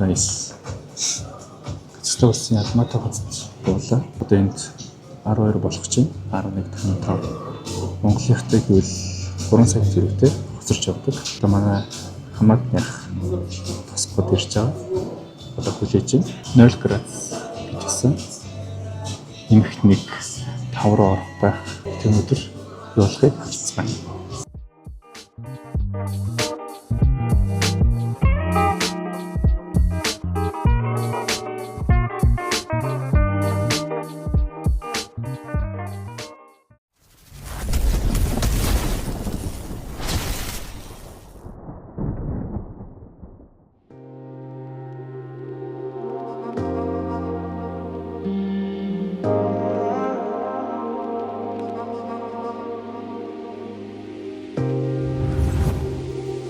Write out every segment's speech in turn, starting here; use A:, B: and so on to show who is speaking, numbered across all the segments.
A: Guys. Казахстан улсын Алматы хотод буулаа. Одоо энд 12 болох чинь 11:55. Монголынхтай гэвэл 3 цагийн зэрэгтэй хоцорч явдаг. Одоо манай хамаатных тосгоод ирж байгаа. Одоо хүлээж байна. 0 градус гэж хэлсэн. Нэмэх 1 5 руу орох байх. Тэр өдөр явуулахыг харцгаана.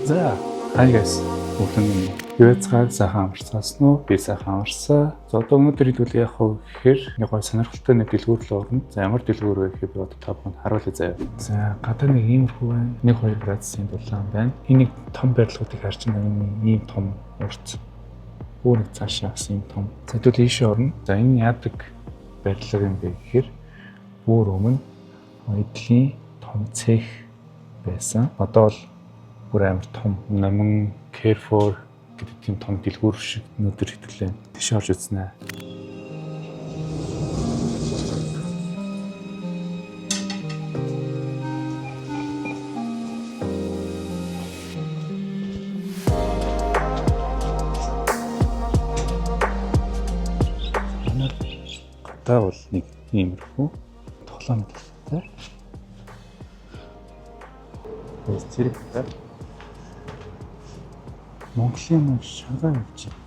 A: За, hi guys. Өглөөний минь. Юуцгаа сайхан амарцгаасан уу? Би сайхан амарсан. За одоо өнөөдөр хэдүүл яах вэ гэхээр нэг гой сонирхолтой нэг дэлгүүр рүү орно. За ямар дэлгүүр вэ гэхээр би одоо та бүхэнд харуулъя заяа. За гадаа нэг иймэрхүү байна. 1-2 градусын дулаан байна. Энэ нэг том барилгуудыг харж байна. Энэ ийм том урт. Бүр нэг цаашаа бас ийм том. За хэдүүл ийшээ орно. За энэ яадаг барилга юм бэ гэхээр бүр өмнө эдлийн том цех байсан. Одоо бол бүр амар том номон Carrefour гэдэг тийм том дэлгүүр шиг өнөөдөр хэвлээ. Тийш орж үзнэ. Манай гадаа бол нэг иймэрхүү тоглоом талтай. Тэгээд зэрэг Монголын нэг шагаа явж байна.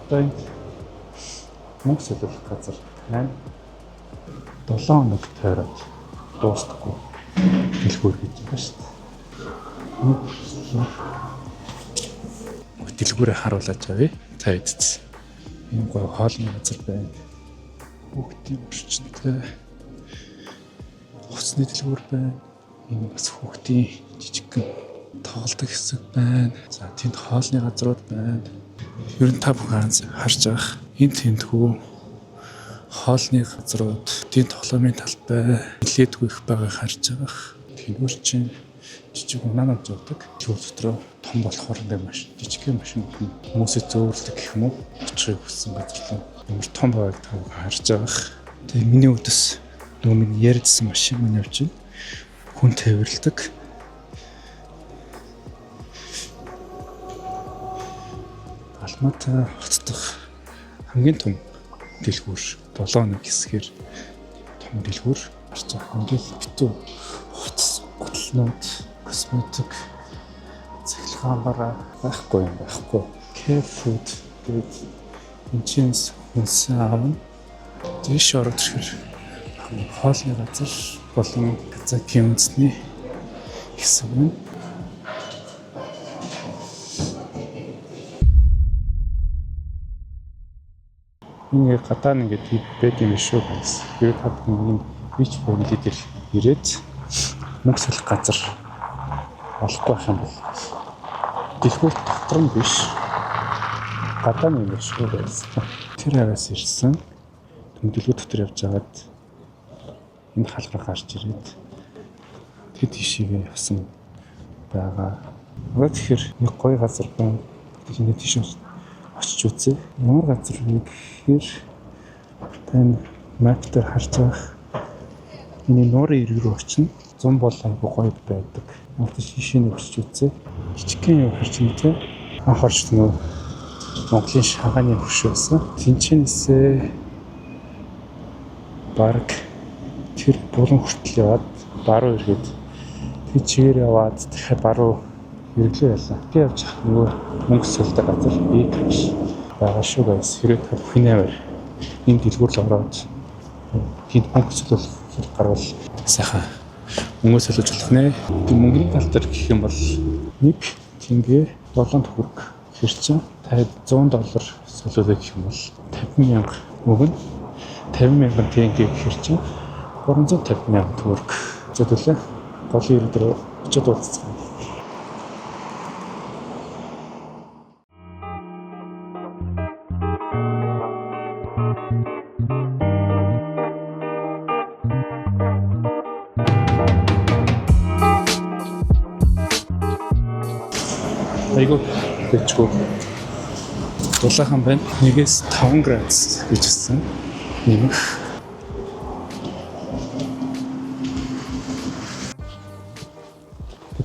A: Одоо энд мөнгө солих газар байна. 7 хоног тойроод дуустахгүй дэлгүүр гэж байгаа шүү дээ. Дэлгүүрээ харуулж авъя. Та хэдц. Ийм гоё хоолны газар байна. Хүүхдийн орчинтой хувцсны дэлгүүр байна. Энэ бас хүүхдийн жижигхэн тоглодог хэсэг байна. За тэнд хоолны газрууд байна. Ер нь та бүхэн харж байгаа. Энэ тэмдгүү хоолны газрууд, тэнд тоглоомын талбай нэлээдгүй их байгааг харж байгаа. Тэнгүүр чинь жижиг унаанууд зурдаг. Дэлгүүр дотроо том болохоор нэг маш жижигхэн машин хүмүүсээ зөөвөрлөдөг гэх юм уу? Очихыг хүссэн газар руу ямар том байгааг та бүхэн харж байгаа. Тэгээ миний үдэс нөгөө миний ярьдсан машин маань явж байна. Хүн тээвэрлдэг. Алматы хот дахь хамгийн том дэлгүүр 7 нэг хэсгээр том дэлгүүр гарч байгаа. Ингээл битүү хувцас, гутлнууд, косметик, цахилгаан бараа байхгүй юм байхгүй. Care food гэдэг энэ чинь хүнсэн аавна. Дээш ороод ирэхээр хоолны газар болон Казакийн үндэсний хэсэг байна. Энэ гадаа нь ингээд байд юм шүү guys. Тэр та бүхэн энэ Rich Family дээр ирээд мөнгө солих газар олохгүй байх юм бол дэлгүүр дотор нь биш гадаа нь юм шүү guys. Тэр араас ирсэн. Түн дэлгүүр дотор явж байгаад энэ халахаар гарч ирээд тэр тийшээгээ явсан байгаа. Одоо тэгэхээр нэг гоё газар байна. Тэгэхээр тийш очиж үзье. Ямар газар вэ гэхээр тань map дээр харж байгаа. Энэ нуурын эрэг рүү очино. Зун бол айгу гоё байдаг. Одоо шишээний очиж үзье. Жижигхэн юм харж байна те. Анх орж нөгөө Монголын шагааны хөрш байсан. Тинчэнээсээ бараг тэр булан хүртэл яваад баруун эргээд тэр чигээр яваад дахиад баруун эргэлээ ялаа. Би явж байгаа нөгөө мөнгө сольдог газар e-cash байгаа шүү guys. Хэрвээ та бүхэн аваар энэ дэлгүүр л ороод тэнд мөнгө солих хэрэг гарвал сайхан мөнгө солиж болох нэ. Тэг мөнгөний тал дээр гэх юм бол 1 тэнгэ 7 төгрөг хэр чинь та 100 доллар солиулах гэх юм бол 50 мянга өгнө. 50 мянган тэнгэ гэхэр чинь 350 мянган төгрөг. За төлөө голын ирэг дээр очиод уулзцгаая. Айгүй дэжгүй. Дулаахан байна. 1-ээс 5 градус гэж хэлсэн. Нэмэх.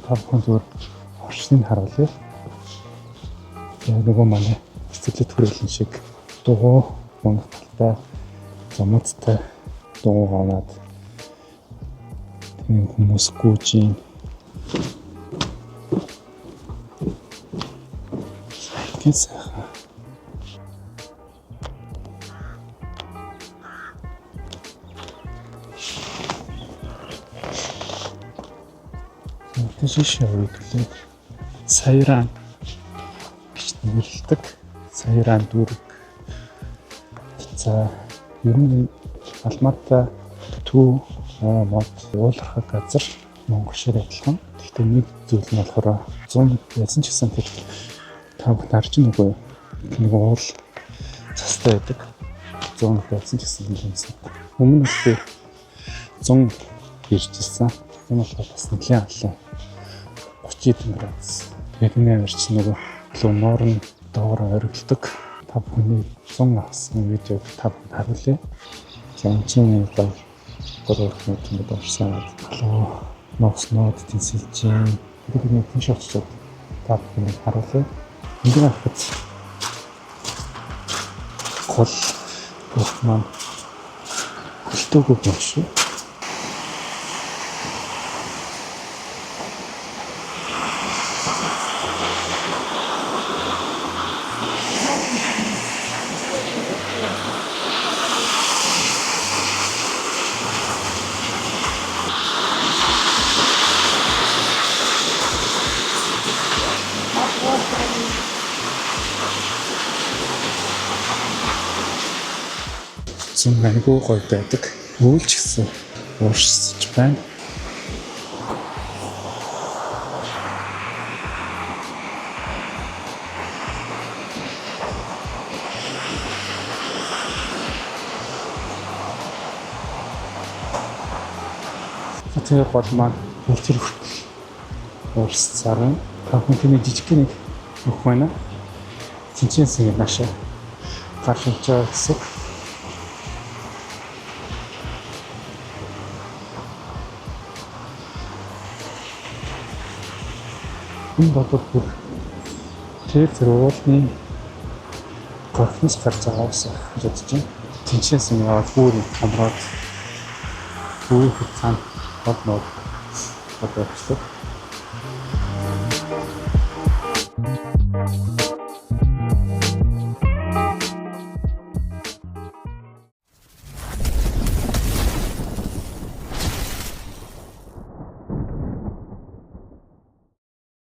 A: Та бүхэн зүгээр орчныг харуулъя. Яг нөгөө манай цэцэрлэг хүрээлэн шиг дугуй унах талтай зумцтай дугуй гоноод тийм хүмүүс гүйжин. Сайхан сайхан. Тийш явъя гэлээ. Сайран гэж нэрлэдэг. Сайран дүүрэг. За ер нь Алмата Төв мод уулархаг газар Монгол шиг адилхан. Гэхдээ нэг зүйл нь болохоор 100 байсан ч гэсэн тэр та бүхэн харж байна үгүй юу? Нэг уул цастай байдаг. 100 байсан ч гэсэн юмсан. Өмнө нь би 100 ирж ирсэн. Энэ болохоор бас нэлээд халуун. 30 хэдэн градус. Тэгээд энэ амир чинь нөгөө илүү нуурын доогоор оргилдог. Та бүхний 100 авсан видеог та бүхэнд харуулъя. За энэ чинь гоё гурван ингээд орсон. Халуун нууцнууд тэнсэлж байна. Тэгээд би тийш очиод та бүхэнд харуулъя. Ингээд харахад гол бүх маань хөлтөөгүй юм шүү. Зүүн айгүй гоё байдаг. Үйл ч гэсэн ууршиж байна. Тэр гол маань тэр хүртэл уурсцаар байна. Та бүхэн тэний жижиг нэг өгөх байна. Тэнцэнс ингэ наашаа гарч ирж байгаа гэсэн. Энэ бол бүр тэр уулны горхноос гарч байгаа ус гэж бодож байна. Тэнцэнс ингэ яваад бүр томроод бүр их цаана гол нуур одоо явчихлаа.